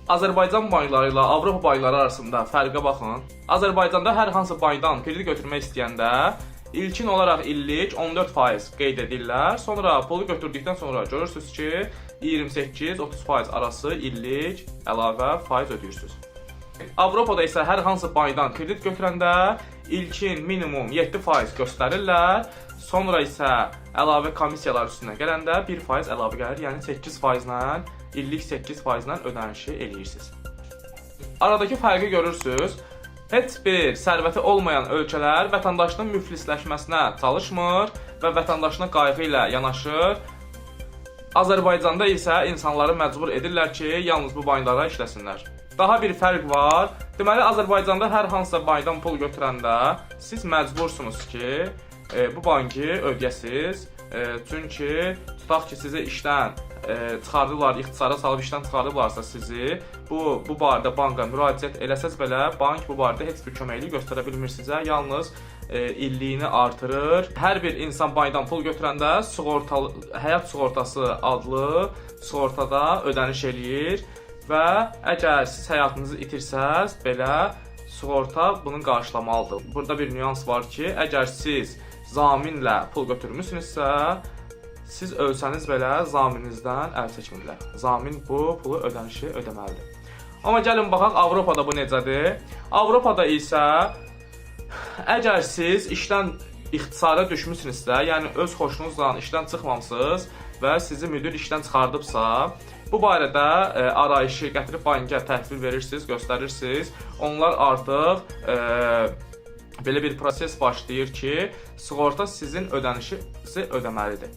Azərbaycan bankları ilə Avropa bankları arasında fərqə baxın. Azərbaycanda hər hansı bankdan kredit götürmək istəyəndə ilkin olaraq illik 14% qeyd edirlər. Sonra pulu götürdükdən sonra görürsüz ki, 28-30% arası illik əlavə faiz ödəyirsiniz. Avropada isə hər hansı bankdan kredit götürəndə ilkin minimum 7% göstərirlər. Sonra isə əlavə komissiyalar üstünə gələndə 1% əlavə gəlir. Yəni 8%-lə, illik 8%-lə ödənişi eləyirsiniz. Aradakı fərqi görürsüz. Heç bir sərvəti olmayan ölkələr vətəndaşının müflisləşməsinə çalışmır və vətəndaşına qayğı ilə yanaşır. Azərbaycanda isə insanları məcbur edirlər ki, yalnız bu banklara işləsinlər. Daha bir fərq var. Deməli, Azərbaycanda hər hansısa bankdan pul götürəndə siz məcbursunuz ki, bu bankı ödəyəsiz. Çünki tutaq ki, sizi işdən çıxardılar, ixtisara salıb işdən çıxardıblarsa sizi, bu barədə banka müraciət eləsəz belə, bank bu barədə heç bir köməklik göstərə bilmir sizə. Yalnız illiyini artırır. Hər bir insan bankdan pul götürəndə sığortalı həyat sığortası adlı sığortada ödəniş eləyir və əgər siz həyatınızı itirsəz, belə sığorta bunun qarşılamalıdır. Burada bir nüans var ki, əgər siz zaminlə pul götürmüsünüzsə, siz ölsəniz belə zamininizdən əl çəkmirlər. Zamin bu pulu ödənişi ödəməlidir. Amma gəlin baxaq, Avropada bu necədir? Avropada isə əgər siz işdən ixtisara düşmüsünüzsə, yəni öz xoşunuzla işdən çıxmamısınız və sizi müdir işdən çıxardıbsa, bu barədə arayışı gətirib banka təhvil verirsiniz, göstərirsiniz. Onlar artıq belə bir proses başlayır ki, sığorta sizin ödənişinizi ödəməlidir.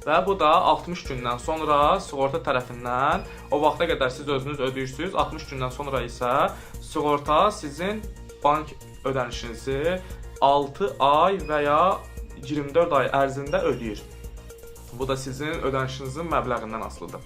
Və bu da 60 gündən sonra sığorta tərəfindən, o vaxta qədər siz özünüz ödəyirsiniz, 60 gündən sonra isə sığorta sizin bank ödənişinizi 6 ay və ya 24 ay ərzində ödəyir. Bu da sizin ödənişinizin məbləğindən asılıdır.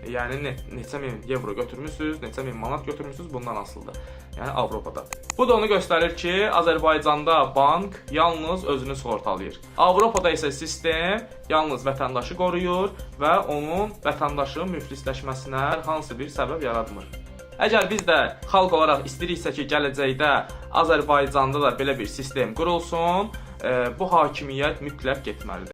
Yəni neçə min evro götürmüsüz, neçə min manat götürmüsüz, bundan asılıdır. Yəni Avropada. Bu da onu göstərir ki, Azərbaycanda bank yalnız özünü sığortalayır. Avropada isə sistem yalnız vətəndaşı qoruyur və onun vətəndaşın müflisləşməsinə hər hansı bir səbəb yaratmır. Əgər biz də xalq olaraq istəyiriksə ki, gələcəkdə Azərbaycanda da belə bir sistem qurulsun, bu hakimiyyət mütləq getməlidir.